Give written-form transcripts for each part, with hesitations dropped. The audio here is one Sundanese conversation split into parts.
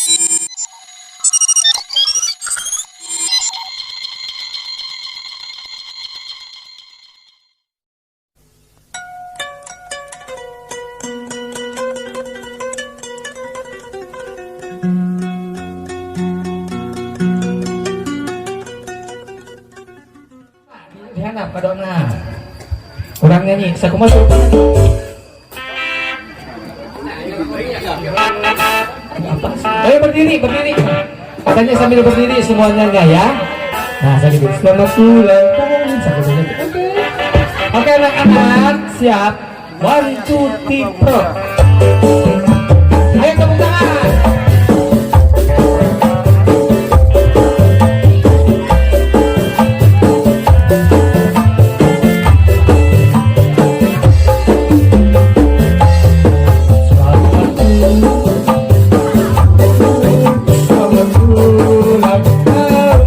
Dihanap kadona. Kurang nyanyi, sakumaha suara? Apa sih? Ayo berdiri, berdiri. Katanya sambil berdiri semuanya ya. Nah, sambil berdiri. Selamat ulang tahun. Sambil berdiri. Oke. Oke anak-anak, siap. One, two, three, four. Ayo tepuk tangan. Selamat ulang tahun. Selamat ulang tahun.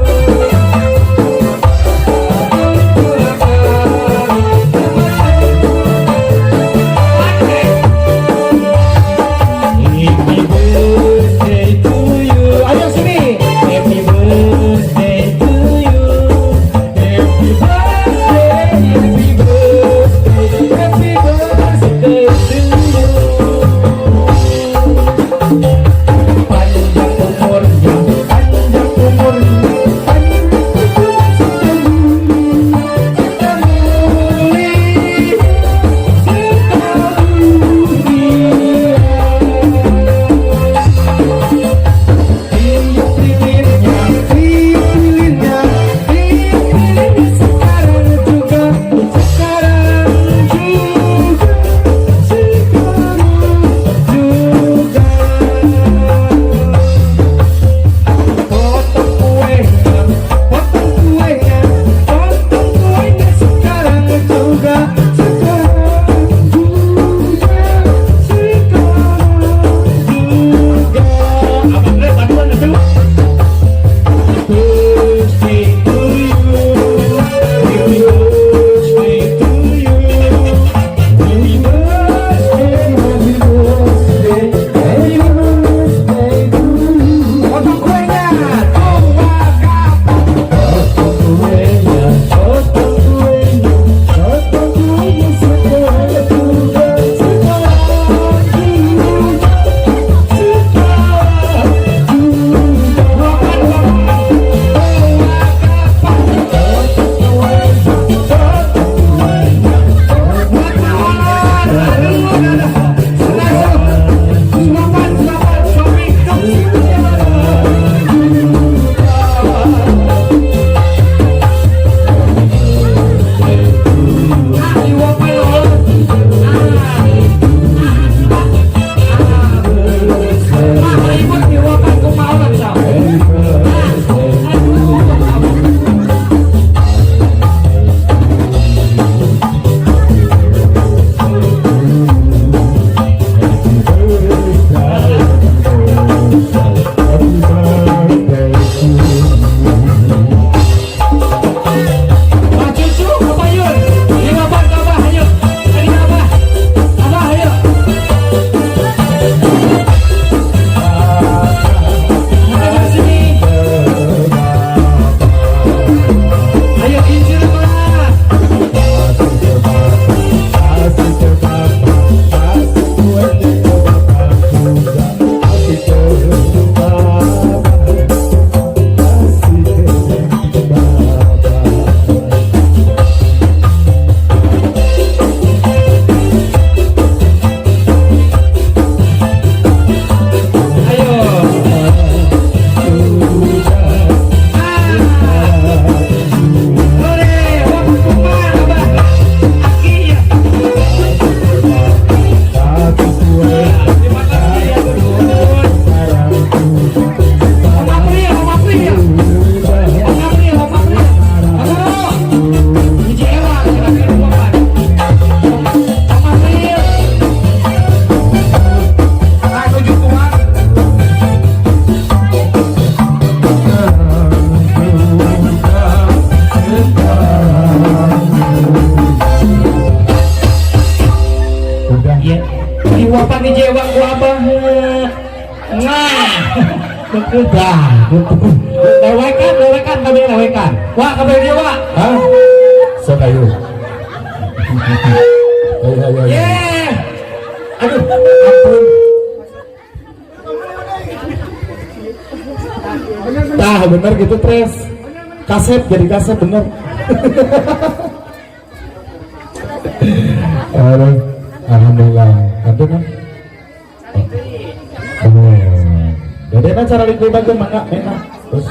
Dah, lewekan, lewekan, kami lewekan. Wah, kami dia, wah. Hah? Sok ayo. Ayo, ayo, ayo. Yeah. Aduh, ampun. Tah, bener gitu, Pres. Kasep jadi kasep bener. Aduh, alhamdulillah. Kantu kan? Oh. Dede kan cara lingkungan bagus mangga enak. Terus.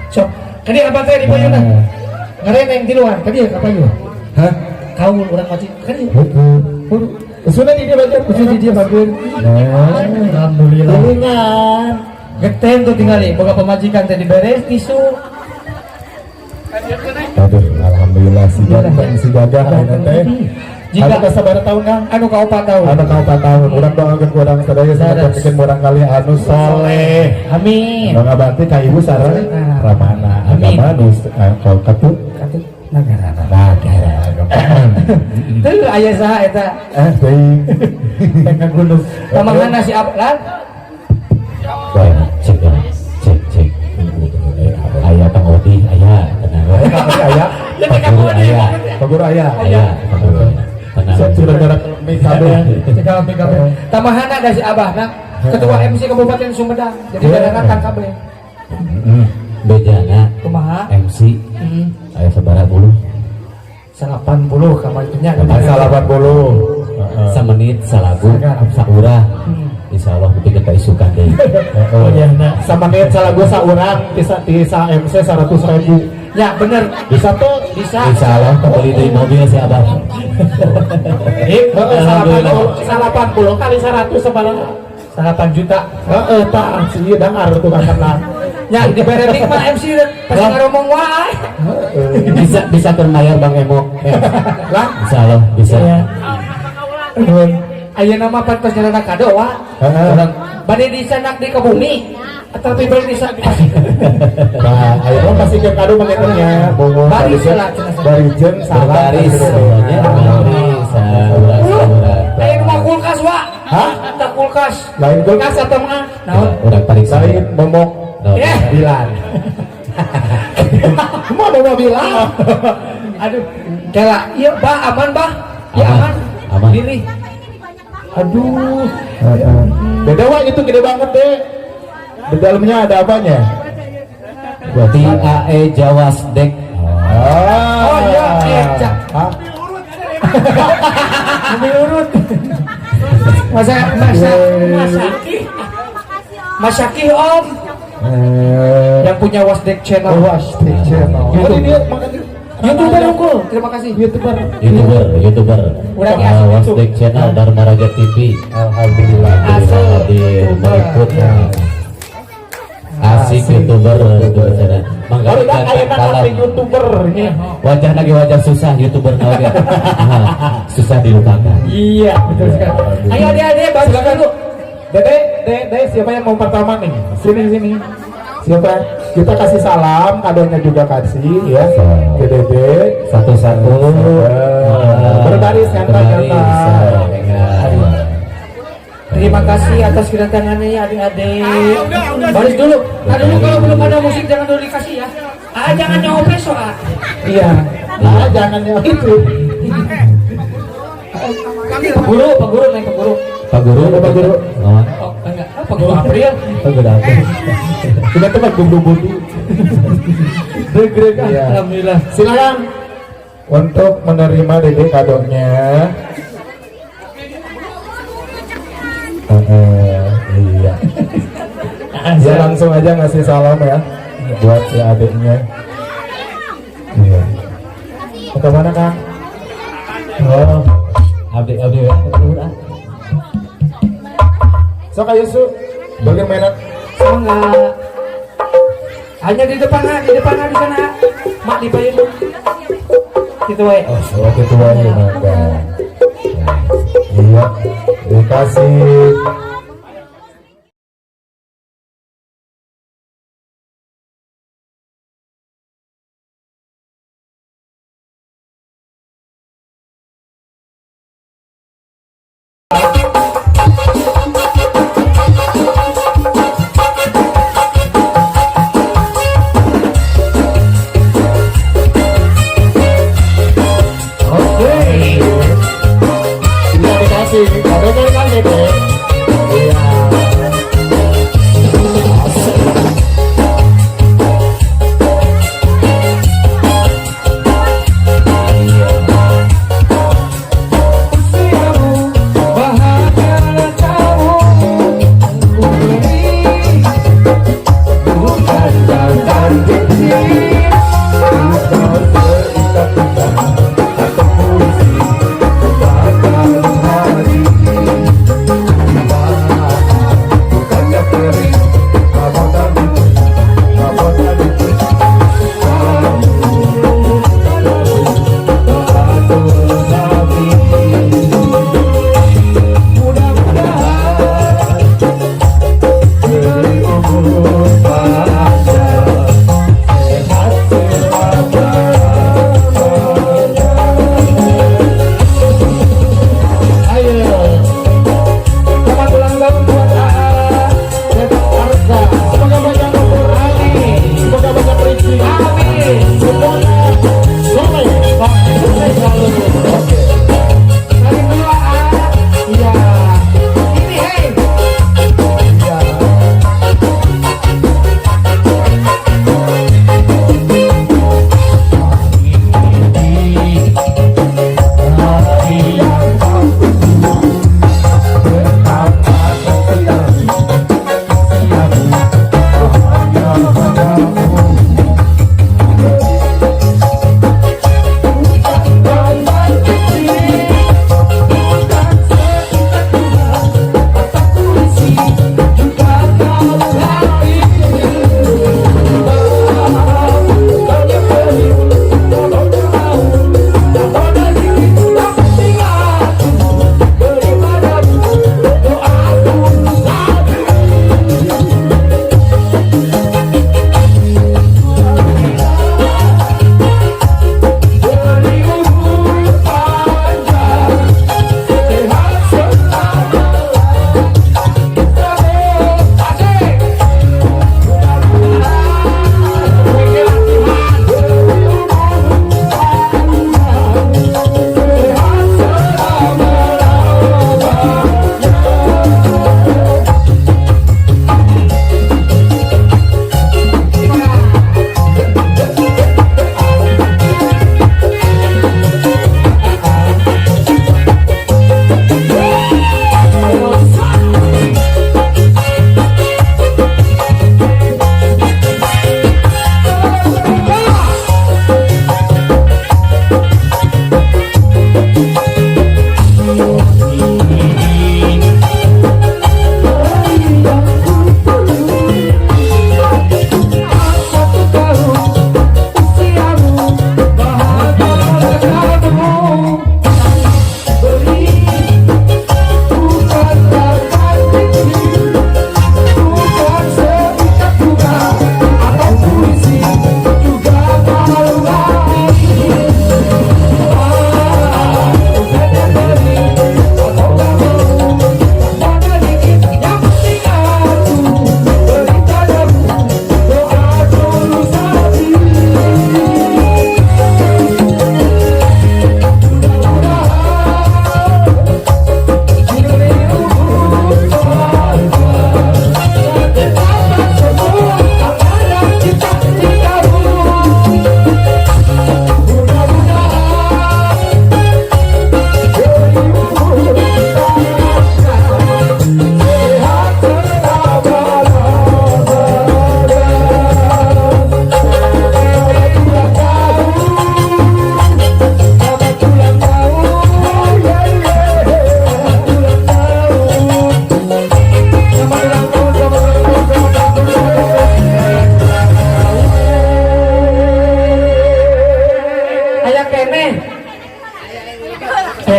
Sok, kadi apa teh di payuna? Ngareneng di luar, kadi apa yuk? Hah? Kaul urang wajib, kadi. Betul. Sudah di dia bagian, Khusus di dia bagian. Nah, Alhamdulillah. tulungan. Geten tuh tinggali, boga pamajikan teh diberes tisu. Aduh, alhamdulillah si ganteng, si gagah ayeuna teh. Jika- Anu sabaraha tahun, Kang? Anu ka 4 tahun. Anu ka 4 tahun. Urang doakeun ku urang sadaya Leres. bikin murang kali anu soleh. Amin. Nu ngabantu ka ibu sareng ramana Amin. agama nu katut Katut nagara. nagara. Teu aya saha eta? Eh, teuing. Tengah gunung. Pamangana si Ablan. Cek ya, cek cek. Aya Kang Odi, aya tenang. Kang Odi aya. Ya teh Kang Odi. Aya, Pak Guru aya. aya, Pak Guru. Tenang. Saya sudah jarak kabeh. Cekal PKB. Tamahana da si Abah nah, Ketua MC Kabupaten Sumedang. Jadi Iya. daranatan kabeh. Bejana Kumaha? MC Hmm. aya sabaraha puluh? 80 kamar itu nya. Asa 80. Heeh. Samenit salagu saurah. Insya Allah dipikir ka isukan deui. Oh iya, nah. Samenit salagu saurang ti sa MC 100.000. Ya bener. Bisa tuh. Bisa. Insya Allah kebeli deui mobil si Abah. Heeh, Alhamdulillah. 80 kali 100 sabaraha? 8 juta. Heeh, tah si ieu dahar tuh kakana. Ya di beretik mah MC pasti ngaromong wae. Bisa bisa terbayar Bang Emo. Lah, Insya Allah bisa. Iya. Nuhun. Ayeuna mah pan tos nyarana kado wa. Heeh. Urang bade disanak di ke bumi tapi bade disanak Nah, ayo lo kasih ke kado paketnya. Bongo Baris lah, cenah. Barijen salam. Berbaris semuanya berbaris. Saurah saurah. Aya nu mah kulkas wa. Hah? Tak kulkas. Lain kulkas atau mah? Naon? Urang pariksa. Lain momok Naon? Eh. bilan. Mau bawa bilan. Aduh, kela, iya bah aman bah. Ya Aman. aman. Aman. Pilih. Aduh. Beda wah itu gede banget deh. Di dalamnya ada apanya? TAE Jawa Sdek. Ah. Oh, iya, iya, Cak. Hah? Mobil urut. Masa masa Masaki Om Eh, yang punya Wasdek Channel. Wasdek Channel. YouTube. Oh, ini dia makan YouTuber unggul. Terima kasih. YouTuber. YouTuber, YouTuber. Udah Ah, asik Wasdek Channel Dharma Raja TV. Alhamdulillah. Asik. Hadir meliput. Asik YouTuber YouTuber channel. Baru Mangga dah kayak kalem. YouTuber ini. Wajah lagi wajah susah YouTuber oke. Nah, susah dilupakan. Iya, betul sekali. Ayo adik-adik bantu Silakan. dulu. Dede, Dede, siapa yang mau pertama nih? Sini, sini. Siapa? Kita kasih salam, kadonya juga kasih ya. Ke Dede. Satu-satu. Berbaris nyantai Berbaris. nyantai. Terima kasih atas kedatangannya ya adik-adik. Baris dulu. Nah, dulu kalau belum ada musik jangan dulu dikasih ya. Ah, jangan nyopres soal. Iya. Nah, jangan yang itu. Pak guru, Pak guru naik Pak guru. Pak Guru, Pak Guru. Oh, Oh, enggak. Ah, Pak guru April. Pak Guru apa? Kita tuh Pak Guru Budi. Greg, Iya. alhamdulillah. Silakan untuk menerima Dede kadonya. Iya. Ya langsung aja ngasih salam ya buat si adiknya. Iya. Mau ke mana Kang? Oh, Abdi abdi ya. sok ayo Su. Bagaimana? Semangat. Hanya di depan, ah, di depan, ah, di sana. Mak di payung. Gitu wae. Oh, itu wae mangga. Iya, dikasih. Kasih. Kado kan Dede. Iya.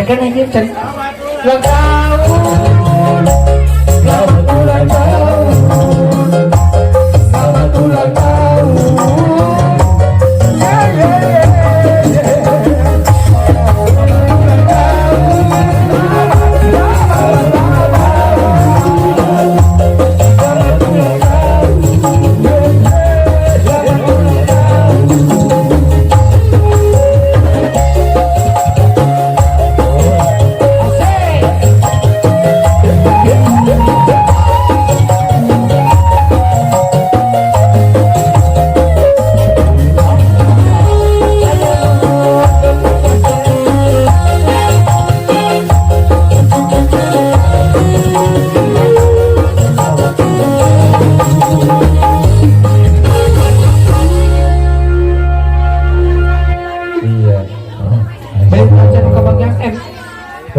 Kan ini cari ulang tahun, selamat ulang tahun, selamat ulang tahun. Yeah, yeah, yeah, yeah. Selamat ulang tahun.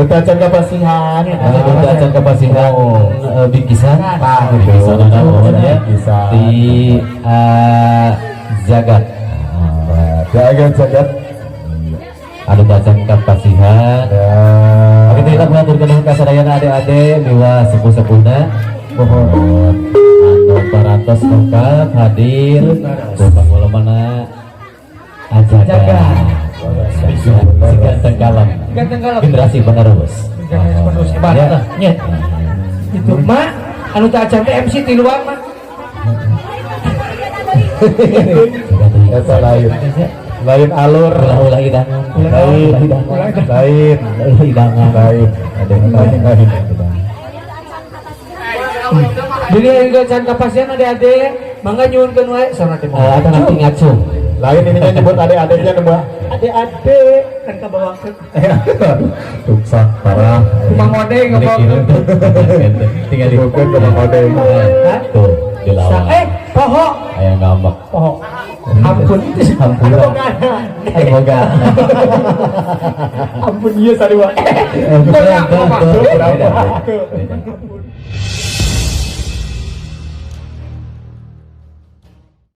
Teu acan kapasihan. Anu acan kapasihan bingkisan. Tah, gitu. Bingkisan naon ya. Bingkisan. Di Jagat. Jagat jagat. Anu acan kapasihan. Ya. Oke, kita mengaturkan nuhun ka sadayana adik-adik miwah sepuh-sepuhna. Mohon. Anu parantos lengkap hadir. Mana ajaga. Jaga. Si ganteng kalem. Ganteng kalem. Generasi penerus. Generasi penerus, hebat. Ya. Nya. Itu mak anu teu acan teh MC tiluan mah. Eta lain. Lain alur. Ulah-ulah hidangan. Lain. Ulah hidangan. Lain. Ulah hidangan. Lain. Lain. Lain. Jadi anu acan kapasihan adik-adik, mangga nyuhunkeun wae sana teh. Eh, atau nanti ngacung. Lain ininya nyebut adik-adiknya nembak. Adik-adik. Kan kabawakeun. Ruksak parah. Mang Odeng ngabawakeun. Tinggal di Bukan ke Mang Odeng. Hah? Tuh, dilawan. Poho. Aya ngambek. Poho. Ampun. Ampun. Ayo boga. Ampun iya sarua. Boga, boga. Beda, beda.